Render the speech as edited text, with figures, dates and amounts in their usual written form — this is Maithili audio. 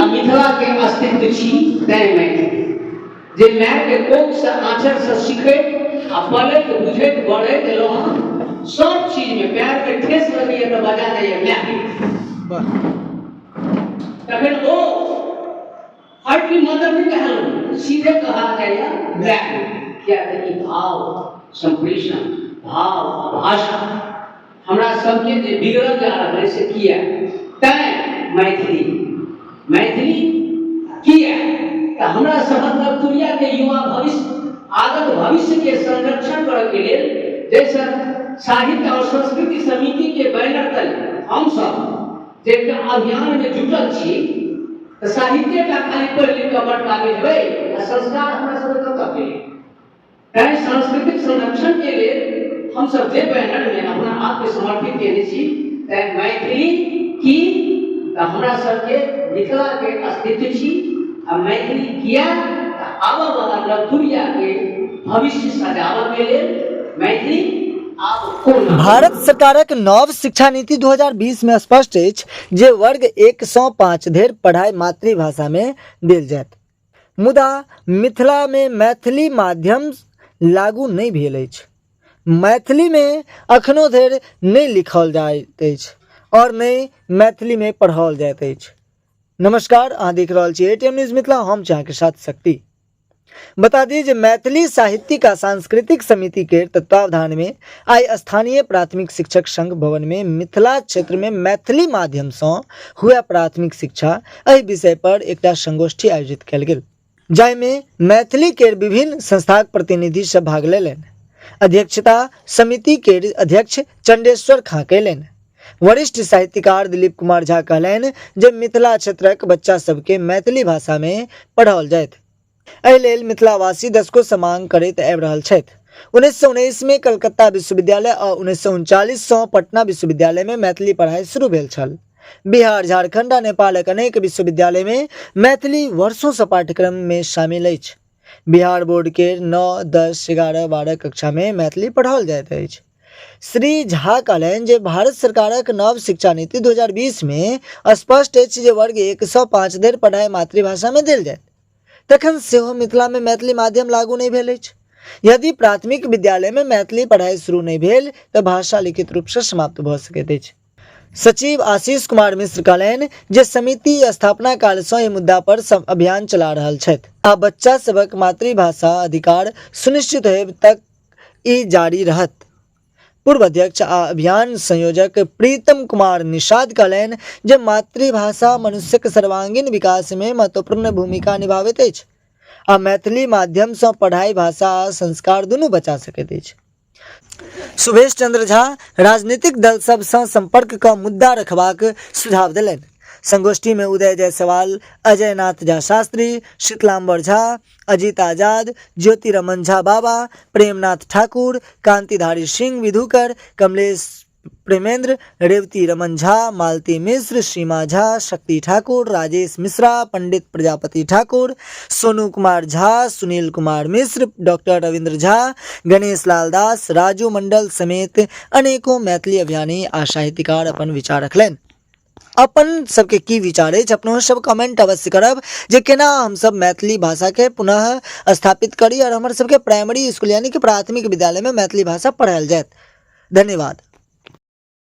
मिथिला के अस्तित्व छी तैं मैथिली। जे माय के कोख से आँचर से सीखैत आ पलैत बुझैत बढ़ैत एलहुँ हँ, सब चीज में पैर में ठेस लगैया तऽ बजा दैया माय। तखन ओ हटली मदर नहि कहलहुँ, सीधे कहा जाइया माय। किया तऽ ई भाव संप्रेषण, भाव आ भाषा हमरा सबके जे बिगड़ल जा रहल है से किया? तैं मैथिली। मैथिली किया? तऽ हमरा सभक नवतुरिया के युवा भविष्य, आगत भविष्य के संरक्षण करऽ के लेल जैसे साहित्य और संस्कृति समिति के बैनर तले हम सब जे एकटा अभियान में जुटल छी, तऽ साहित्य टा खाली पढ़ि लिख कऽ बड़ काबिल हेबै आ संस्कार हमरा सबके कतऽ गेलै? तैं सांस्कृतिक संरक्षण के लेल हम सब जे बैनर में अपना आप के समर्पित केने छी, तैं मैथिली की तऽ हमरा सबके मिथिला के अस्तित्व छी आ मैथिली किया तऽ आबऽ वाला नवतुरिया के भविष्य सजाबऽ के लेल मैथिली आब कोना। भारत सरकारक नव शिक्षा नीति 2020 मे स्पष्ट अछि जे वर्ग 1 सँ 5 धरि पढ़ाई मातृभाषा मे देल जायत। मुदा मिथिलामे मैथिली माध्यम लागू नहि भेल अछि। मैथिलीमे अखनो धरि नहि लिखल जाइत अछि आओर नहि मैथिलीमे पढ़ाओल जाइत अछि। नमस्कार, अहाँ देख रहल छी एटीएम न्यूज मिथिला, हम छी अहाँके साथ शक्ति। बता दी जे मैथिली साहित्यिक आ सांस्कृतिक समिति के तत्वावधान में आइ स्थानीय प्राथमिक शिक्षक संघ भवन में मिथिला क्षेत्र में मैथिली माध्यम सँ हुए प्राथमिक शिक्षा एहि विषय पर एकटा संगोष्ठी आयोजित कयल गेल, जाहिमे मैथिली केर विभिन्न संस्थाक प्रतिनिधि सब भाग लेलनि। अध्यक्षता समिति केर अध्यक्ष चंडेश्वर खां कयलनि। वरिष्ठ साहित्यकार दिलीप कुमार झा कहलनि जे मिथिला क्षेत्रक बच्चा सबके मैथिली भाषा मे पढ़ाओल जायत। एहि लेल मिथिलावासी दशकों सँ मांग करैत आबि रहल छथि। 1919 मे कलकत्ता विश्वविद्यालय आ 1939 सँ पटना विश्वविद्यालय मे मैथिली पढ़ाई शुरू भेल छल। बिहार, झारखंड आ नेपालक अनेक विश्वविद्यालय मे मैथिली वर्षों सँ पाठ्यक्रम मे शामिल अछि। बिहार बोर्ड केर 9, 10, 11, 12 कक्षा मे मैथिली पढ़ाओल जाइत अछि। श्री झा कहलनि जे भारत सरकारक नव शिक्षा नीति 2020 मे स्पष्ट अछि जे वर्ग 1 सँ 5 धरि पढ़ाई मातृभाषा मे देल जायत। तखन सेहो मिथिला मे मैथिली माध्यम लागू नहि भेल अछि। यदि प्राथमिक विद्यालय मे मैथिली पढ़ाई शुरू नहि भेल तऽ भाषा लिखित रूप सँ समाप्त भऽ सकैत अछि। सचिव आशीष कुमार मिश्र कहलनि जे समिति स्थापना काल सँ एहि मुद्दा पर अभियान चला रहल छथि आ बच्चा सभक मातृभाषा अधिकार सुनिश्चित होयब तक ई जारी रहत। पूर्व अध्यक्ष आ अभियान संयोजक प्रीतम कुमार निषाद कहलनि जे मातृभाषा मनुष्यक सर्वांगीण विकास मे महत्वपूर्ण भूमिका निभाबैत अछि आ मैथिली माध्यम सँ पढ़ाई भाषा आ संस्कार दुनू बचा सकैत अछि। सुभेश चंद्र झा राजनीतिक दल सब सँ संपर्क क मुद्दा रखबाक सुझाव देलनि। संगोष्ठी मे उदय जायसवाल, अजय नाथ झा शास्त्री, शीतलांबर झा, अजीत आजाद, ज्योति रमन झा बाबा, प्रेमनाथ ठाकुर, कांतिधारी सिंह विधुकर, कमलेश प्रेमेंद्र, रेवती रमन झा, मालती मिश्र, सीमा झा, शक्ति ठाकुर, राजेश मिश्रा, पंडित प्रजापति ठाकुर, सोनू कुमार झा, सुनील कुमार मिश्र, डॉक्टर रविंद्र झा, गणेश लाल दास, राजू मंडल समेत अनेकों मैथिली अभियानी आ साहित्यकार अपन विचार रखलनि। अपन सबके की विचार अछि अपनो सब कमेंट अवश्य करब जे केना हमसब मैथिली भाषाके पुनः स्थापित करी और हमर सबके प्राइमरी स्कूल यानी कि प्राथमिक विद्यालय में मैथिली भाषा पढ़ायल जायत। धन्यवाद।